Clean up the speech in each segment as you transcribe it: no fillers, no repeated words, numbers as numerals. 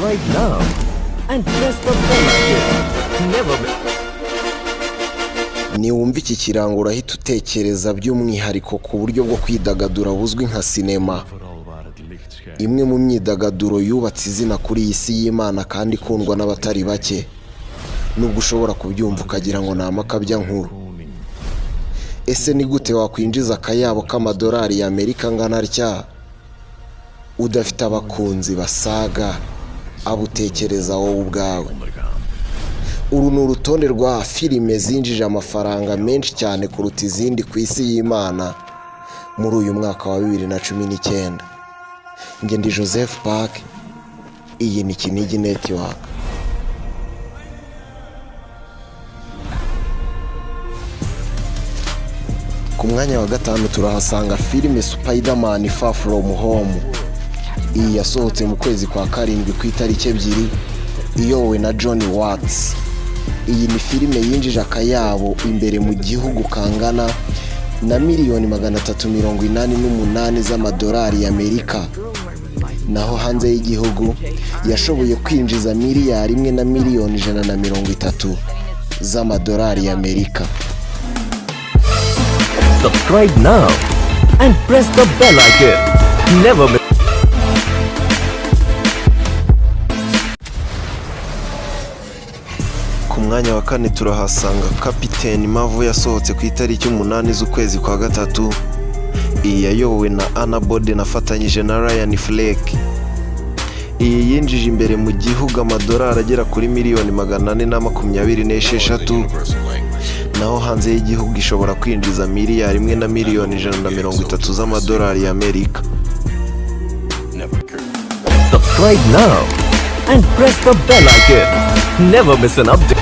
Subscribe now and press the bell icon. Never miss. Niwumva iki kirango, urahita utekereza by'umwihariko ku buryo bwo kwidagadura buzwi nka sinema, Vooral waar het licht schijnt. imwe mu myidagaduro yubatse izina kuri iyi si y'Imana kandi ikundwa n'abatari bake, nubwo ushobora kubyumva ukagira ngo ni amakabya nkuru. Koning. Ese ni gute wakwinjiza akayabo k'amadolari y'Amerika angana atya udafite abakunzi basaga abo utekereza wowe ubwawe? Ondergaan. Uru ni urutonde rwa filime zinjije amafaranga menshi cyane kuruta izindi ku isi y'Imana muri uyu mwaka wa 2019. Njye ndi Joseph Park, iyi ni Kinigi Network. Ku mwanya wa gatanu turahasanga filime Spider-Man: Far From Home. Iyi yasohotse mu kwezi kwa karindwi ku itariki 2, iyobowe na John Watts. Iyi ni filime yinjije akayabo imbere mu gihugu kangana na miliyoni 388 z'amadolari y'Amerika, naho hanze y'igihugu yashoboye kwinjiza miliyari 1 na miliyoni 130 z'amadolari y'Amerika. Subscribe now and press the bell icon. Never miss. Ku mwanya wa kane turahasanga Captain Marvel yasohotse ku itariki 8 z'ukwezi kwa gatatu. Iyi yayobowe na Anna Boden afatanyije na Ryan Fleck. Iyi yinjije imbere mu gihugu amadolari agera kuri miliyoni 426, naho hanze y'igihugu ishobora kwinjiza miliyari 1 na miliyoni 130 z'amadolari y'Amerika. Subscribe now and press the bell icon. Never miss an update.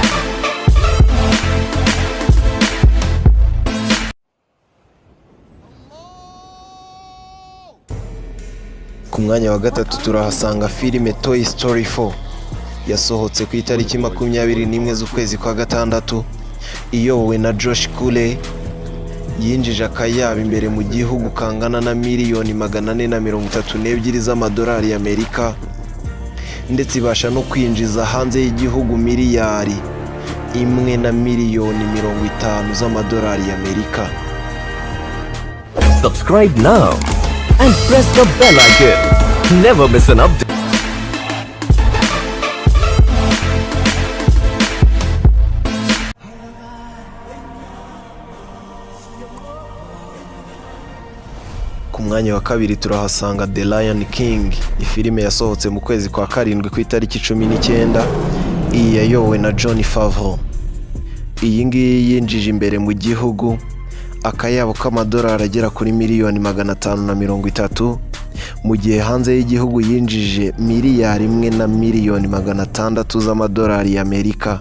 Ku mwanya wa gatatu turahasanga filime Toy Story 4 yasohotse ku itariki 21 z'ukwezi kwa gatandatu, iyobowe na Josh Cooley. Yinjije akayabo imbere mu gihugu kangana na miliyoni 432 z'amadolari y'Amerika, ndetse ibasha no kwinjiza hanze y'igihugu miliyari 1 na miliyoni 50 z'amadolari y'Amerika. Subscribe now and press the bell icon. Never miss an update. Ku mwanya wa kabiri turahasanga The Lion King, ifilime yasohotse mu kwezi kwa karindwi ku itariki 19. Iyi yayobowe na Jon Favreau. Iyi ngiyi yinjije imbere mu gihugu akayabo k'amadolari agera kuri miliyoni 530, mu gihe hanze y'igihugu yinjije miliyari 1 na miliyoni 600 z'amadolari y'Amerika.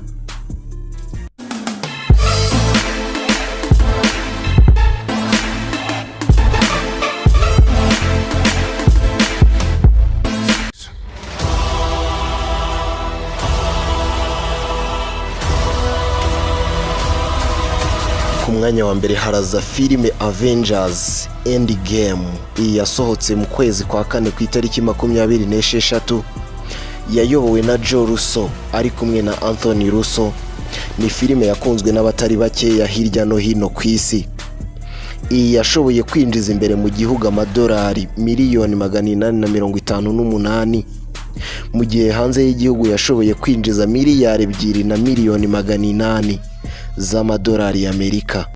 Ku mwanya wa mbere haraza filime Avengers: Endgame. Iyi yasohotse mu kwezi kwa kane ku itariki 26, yayobowe na Joe Russo ari kumwe na Anthony Russo. Ni filime yakunzwe n'abatari bakeya hirya no hino ku isi. Iyi yashoboye kwinjiza imbere mu gihugu amadolari miliyoni 858, mu gihe hanze y'igihugu yashoboye kwinjiza miliyari 2 na miliyoni 800 z'amadolari y'Amerika.